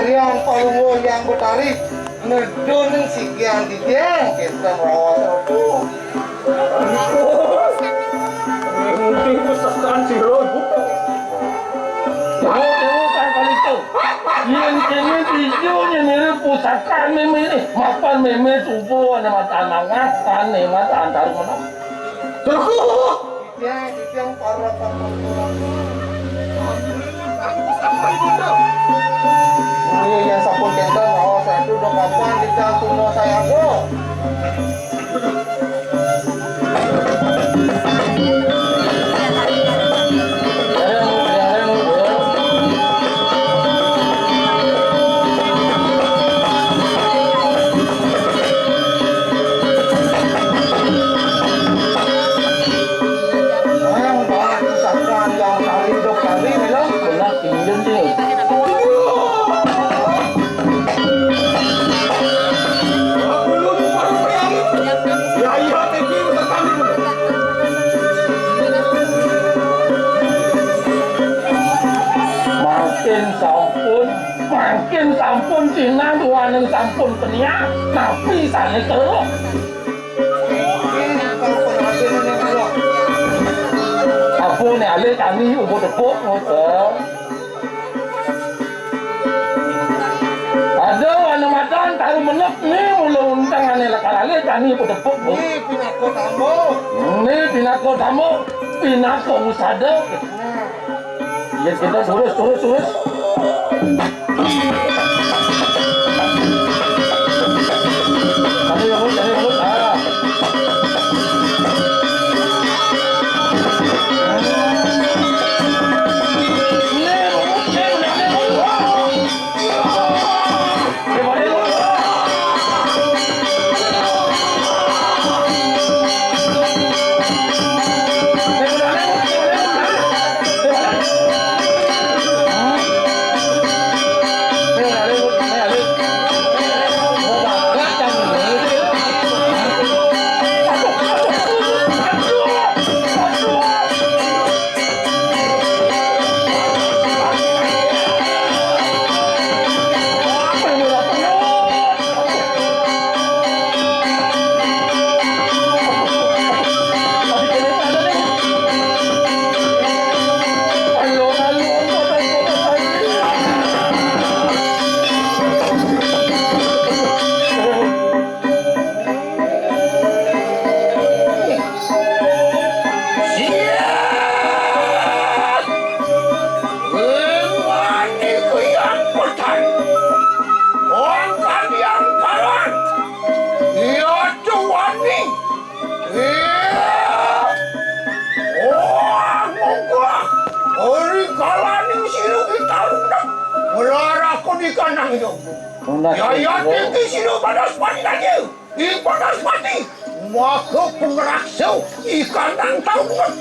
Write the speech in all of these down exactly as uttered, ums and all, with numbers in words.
Yang Palungguh, Yang Betari, nedun sikian titiang, kita raos aku. Mungkin pesekan sira, Ibu. Dewa, Dewa, Sang Kalista. Yen kene tijo nyeniri pusaka meme ini, mapan meme tubuh ana mata nangah, ane mata antar menang. Titiang, titiang para paman. Iya, iya, sampun kenten, raos ratu do kapan kita tunda sayaga. Yang baru saka yang kali dok kali bilang. Benar, pinjam sini. Mangkin sampun, mangkin sampun sinah duaning sampun peniak, tapi sane terus. Apa ne alih kami uga tepuk ngoten. Ada wana madan taru menep ni mula untang ane lakar alih kami uga tepuk, Bu. Ni pinaka tamu. Ni pinaka tamu, pinaka usada. Nah. Iya, kita terus, terus, terus. Tadi lurus, tadi lurus. Ah. Siap! Wani kuyang petan. Wong kalian kawan. Iya, cuwani. Iya. Wah, monggo. Ori kalaning silu kita rundek. Ngelar aku di kanang yo. Yaya tinggi silu panas pati tadi. Ing panas pati. Maka pengraksa ikan nang taunget.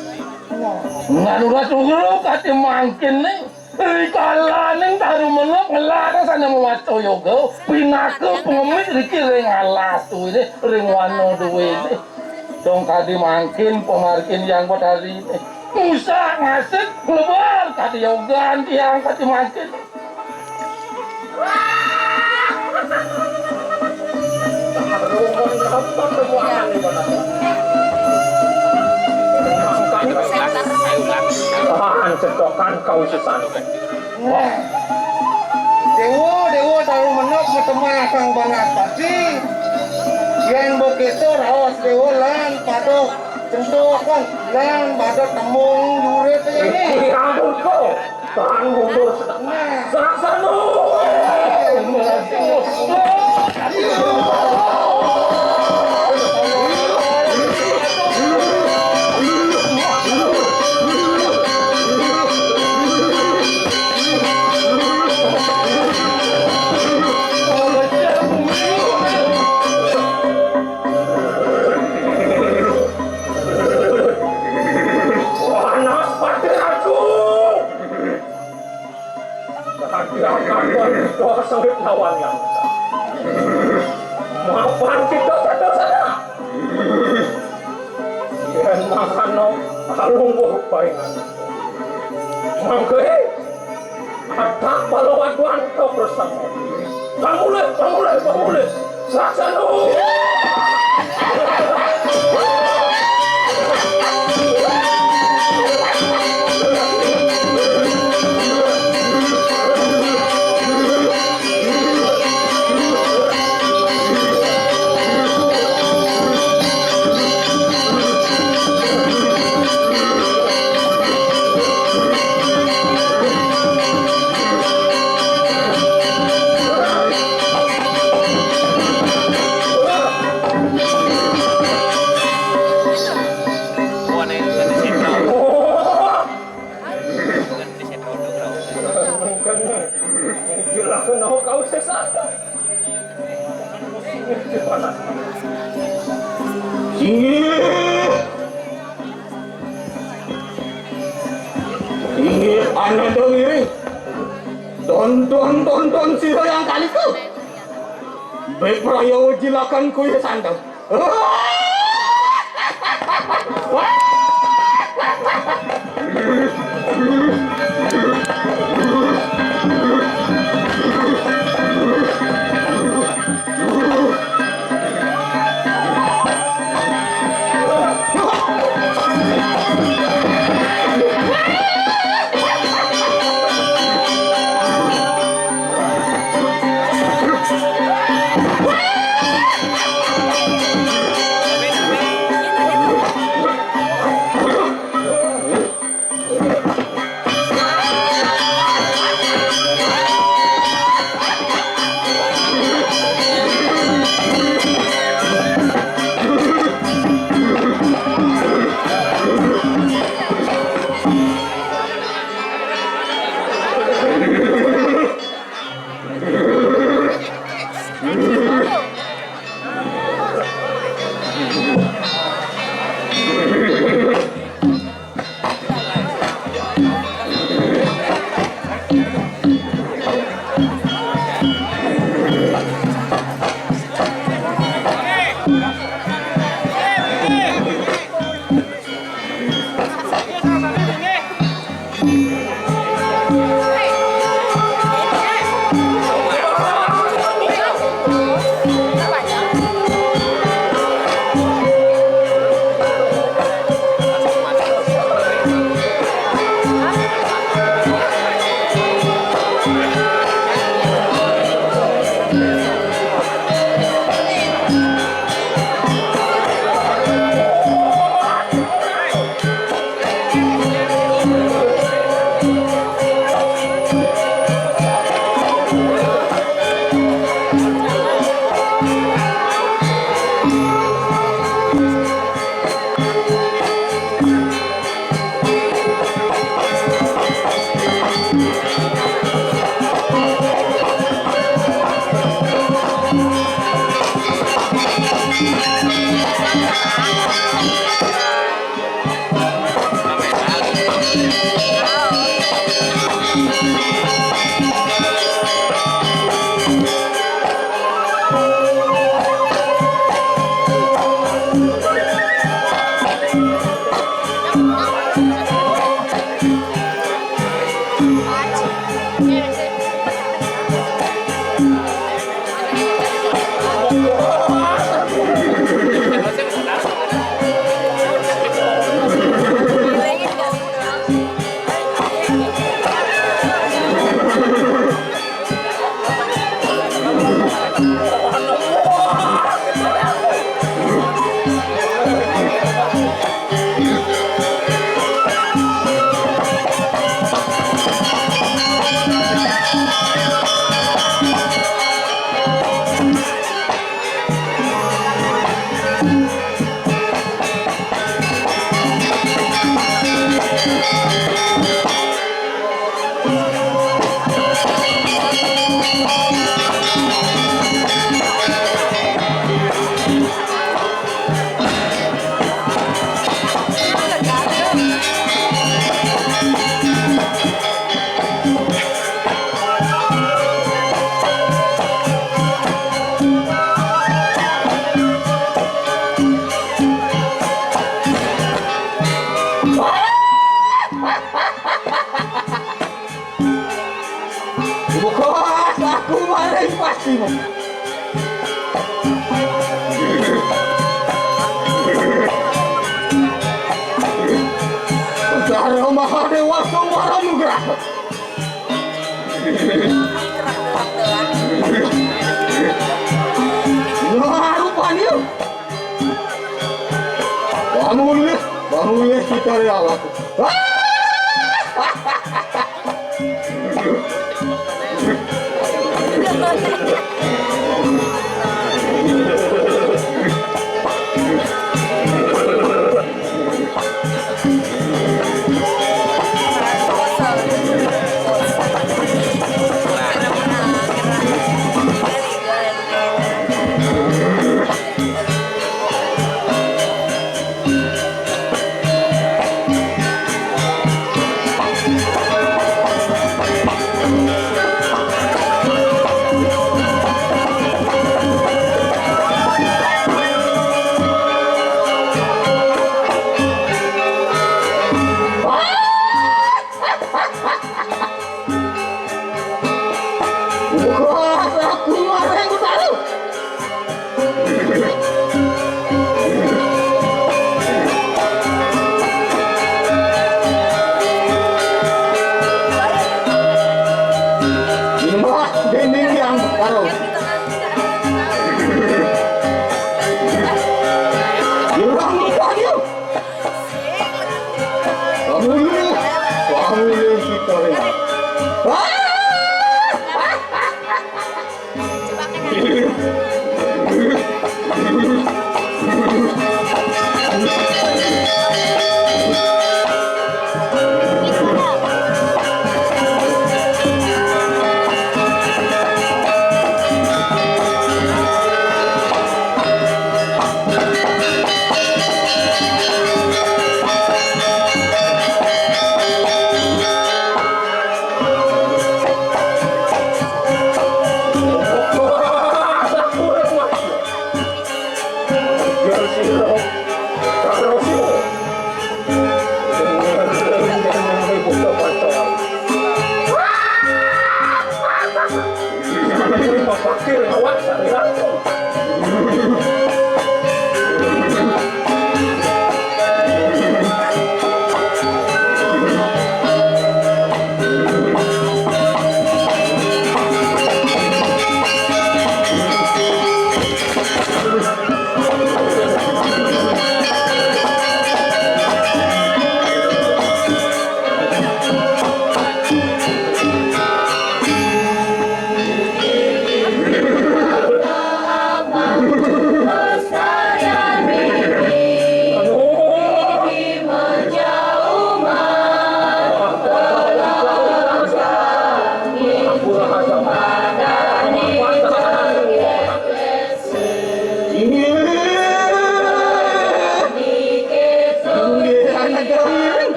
Nganurat ugro kate mangkin ning. Ing kalaning taru menep ngelar sana mewacaya ga. Pinaka pengemit riki ring alas duwene, ring wana duwene. Dong kadi mangkin pamargin Yang Betari. Musak ngasik lebar kadi yogan tiang kadi mangkin. Tahan cedokan kau sesane. Nah, dewa, dewa taru menep ngetemah Sang Banaspati. Yen begitu raos dewa lan pada centokan lan pada tembung jurit ini. Iki ampun kok. Tahan mundur. Nah. Saksana. Panas pati ratu. Kehadiran kakon doa sengit lawan yang mapan kita sadar-sadar. Yen makana kalungguh paringan. Mangke Kang Palowaduan to bersama. Pamulih, pamulih, pamulih. Saksana. Gila, kenapa kau sesat? Inggih. Inggih, Ananda Wiri. Tonton, tonton sira yang kaliku. Baik prayoga jilakan kuya sandang. Wah, rupanya. Bangun ya, bangun ya kita ya Allah. Wah, aku marah yang tahu. Wah, dinding yang taruh. Kurang lupa dia. Kamu ini, kamu ini kita ya. Wah!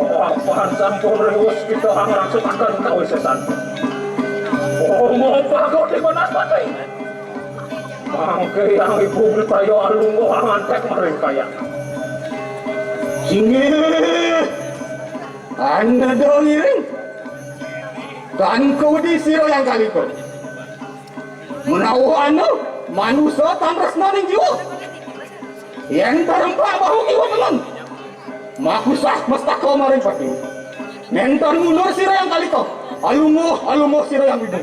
Wah, pancen pun rewes kita ngrasakaken kawisesan. Oh, mau pago di mana tadi? Mangke yang ibu beritayo alungguh angantek maring kaya. Inggih. Anda dong ngiring. Tan kudi sira yang kaliko. Menawa ana manusa tan tresnaning jiwa. Yen tarempak bahu kiwa tengen. Makusah mestaka maring pati. Nenten mundur sira yang kalika. Alumuh, alumuh sira yang wibu.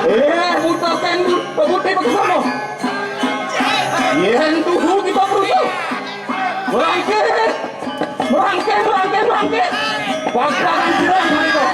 Eh, buta kan, putih pakai sama. Yen tuhu kita berusuh. Merangkit. Merangkit, merangkit, merangkit. Pasangan sirah mereka.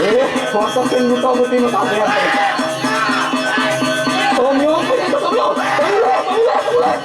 Eh, masa sing lupa putih no kabeh. Tomyo, tomyo, tomyo, tomyo, tomyo.